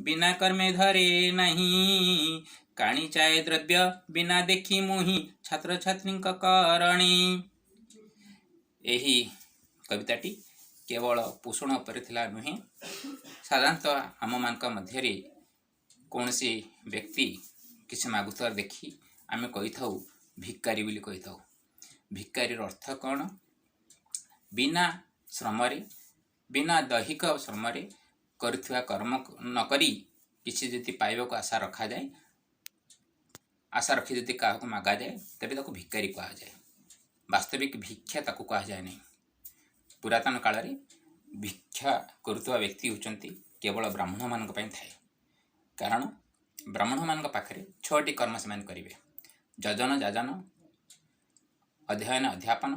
ବିନା କର୍ମେ ଧରେ ନାହିଁ, କାଣିଚାଏ ଦ୍ରବ୍ୟ ବିନା ଦେଖି ମୁହିଁ ଛାତ୍ରଛାତ୍ରୀଙ୍କ କରଣୀ। ଏହି କବିତାଟି କେବଳ ପୋଷଣ ଉପରେ ଥିଲା ନୁହେଁ। ସାଧାରଣତଃ ଆମମାନଙ୍କ ମଧ୍ୟରେ କୌଣସି ବ୍ୟକ୍ତି କିଛି ମାଗୁଥିବାର ଦେଖି ଆମେ କହିଥାଉ, ଭିକାରୀ ବୋଲି କହିଥାଉ। ଭିକାରୀର ଅର୍ଥ କ'ଣ? ବିନା ଶ୍ରମରେ, ବିନା ଦୈହିକ ଶ୍ରମରେ କରୁଥିବା କର୍ମ ନ କରି କିଛି ଯଦି ପାଇବାକୁ ଆଶା ରଖାଯାଏ, ଆଶା ରଖି ଯଦି କାହାକୁ ମାଗାଯାଏ, ତେବେ ତାକୁ ଭିକାରୀ କୁହାଯାଏ। ବାସ୍ତବିକ ଭିକ୍ଷା ତାକୁ କୁହାଯାଏ ନାହିଁ। ପୁରାତନ କାଳରେ ଭିକ୍ଷା କରୁଥିବା ବ୍ୟକ୍ତି ହେଉଛନ୍ତି କେବଳ ବ୍ରାହ୍ମଣମାନଙ୍କ ପାଇଁ ଥାଏ। କାରଣ ବ୍ରାହ୍ମଣମାନଙ୍କ ପାଖରେ ଛଅଟି କର୍ମ ସେମାନେ କରିବେ: ଯଜନ, ଯାଜନ, ଅଧ୍ୟୟନ, ଅଧ୍ୟାପନ,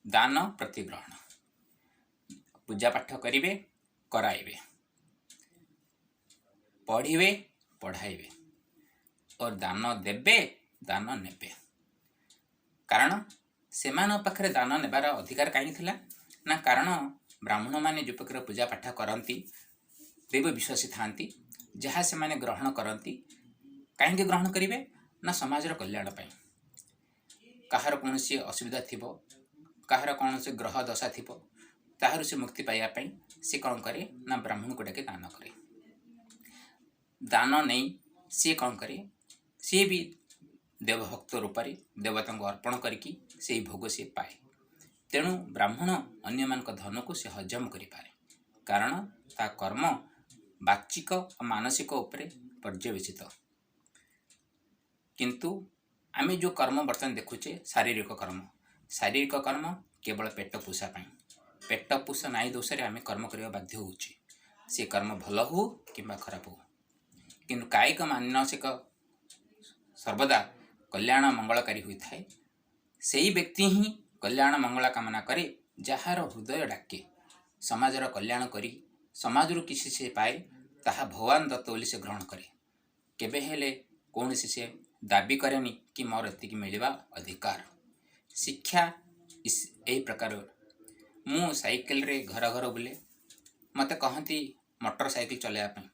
ଦାନ, ପ୍ରତିଗ୍ରହଣ। ପୂଜା ପାଠ କରିବେ, କରାଇବେ, ପଢ଼ିବେ, ପଢ଼ାଇବେ ଓ ଦାନ ଦେବେ, ଦାନ ନେବେ। କାରଣ ସେମାନଙ୍କ ପାଖରେ ଦାନ ନେବାର ଅଧିକାର କାହିଁକି ଥିଲା ନା, କାରଣ ବ୍ରାହ୍ମଣମାନେ ଯେଉଁ ପ୍ରକାର ପୂଜା ପାଠ କରନ୍ତି, ଦେବ ବିଶ୍ୱାସୀ ଥାଆନ୍ତି, ଯାହା ସେମାନେ ଗ୍ରହଣ କରନ୍ତି, କାହିଁକି ଗ୍ରହଣ କରିବେ ନା ସମାଜର କଲ୍ୟାଣ ପାଇଁ। କାହାର କୌଣସି ଅସୁବିଧା ଥିବ, କାହାର କୌଣସି ଗ୍ରହ ଦଶା ଥିବ, ତାହାରୁ ସେ ମୁକ୍ତି ପାଇବା ପାଇଁ ସେ କ'ଣ କରେ ନା ବ୍ରାହ୍ମଣକୁ ଡାକି ଦାନ କରେ। ଦାନ ନେଇ ସିଏ କ'ଣ କରେ? ସିଏ ବି ଦେବଭକ୍ତ ରୂପରେ ଦେବତାଙ୍କୁ ଅର୍ପଣ କରିକି ସେଇ ଭୋଗ ସିଏ ପାଏ। ତେଣୁ ବ୍ରାହ୍ମଣ ଅନ୍ୟମାନଙ୍କ ଧନକୁ ସେ ହଜମ କରିପାରେ, କାରଣ ତା କର୍ମ ବାଚିକ ଓ ମାନସିକ ଉପରେ ପର୍ଯ୍ୟବେସିତ। କିନ୍ତୁ ଆମେ ଯେଉଁ କର୍ମ ବର୍ତ୍ତମାନ ଦେଖୁଛେ, ଶାରୀରିକ କର୍ମ, ଶାରୀରିକ କର୍ମ କେବଳ ପେଟ ପୋଷା ପାଇଁ। ପେଟ ପୋଷ ନାଇଁ ଦୋଷରେ ଆମେ କର୍ମ କରିବା ବାଧ୍ୟ ହେଉଛେ, ସେ କର୍ମ ଭଲ ହଉ କିମ୍ବା ଖରାପ ହଉ। କିନ୍ତୁ କାୟିକ ମାନସିକ ସର୍ବଦା କଲ୍ୟାଣ ମଙ୍ଗଳକାରୀ ହୋଇଥାଏ। ସେଇ ବ୍ୟକ୍ତି ହିଁ କଲ୍ୟାଣ ମଙ୍ଗଳ କାମନା କରେ, ଯାହାର ହୃଦୟ ଡାକେ ସମାଜର କଲ୍ୟାଣ କରି ସମାଜରୁ କିଛି ସେ ପାଏ, ତାହା ଭଗବାନ ଦତ୍ତ ବୋଲି ସେ ଗ୍ରହଣ କରେ। କେବେ ହେଲେ କୌଣସି ସେ ଦାବି କରେନି କି ମୋର ଏତିକି ମିଳିବା ଅଧିକାର। ଶିକ୍ଷା ଏହି ପ୍ରକାର। ମୁଁ ସାଇକେଲରେ ଘର ଘର ବୁଲେ। ମୋତେ କହନ୍ତି ମୋଟର ସାଇକେଲ ଚଲାଇବା ପାଇଁ।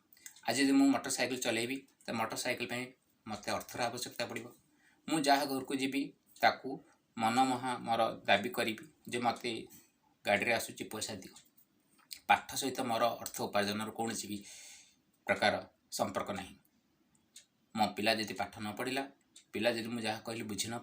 ଆଜି ଯଦି ମୁଁ ମୋଟର ସାଇକେଲ ଚଲାଇବି, ତ ମୋଟର ସାଇକେଲ ପାଇଁ ମୋତେ ଅର୍ଥର ଆବଶ୍ୟକତା ପଡ଼ିବ। ମୁଁ ଯାହା ଘରକୁ ଯିବି, ତାକୁ ମନମୋହା ମୋର ଦାବି କରିବି ଯେ ମୋତେ ଗାଡ଼ିରେ ଆସୁଛି, ପଇସା ଦିଅ। ପାଠ ସହିତ ମୋର ଅର୍ଥ ଉପାର୍ଜନର କୌଣସି ବି ପ୍ରକାର ସମ୍ପର୍କ ନାହିଁ। ମୋ ପିଲା ଯଦି ପାଠ ନ ପଢ଼ିଲା, ପିଲା ଯଦି ମୁଁ ଯାହା କହିଲି ବୁଝି ନ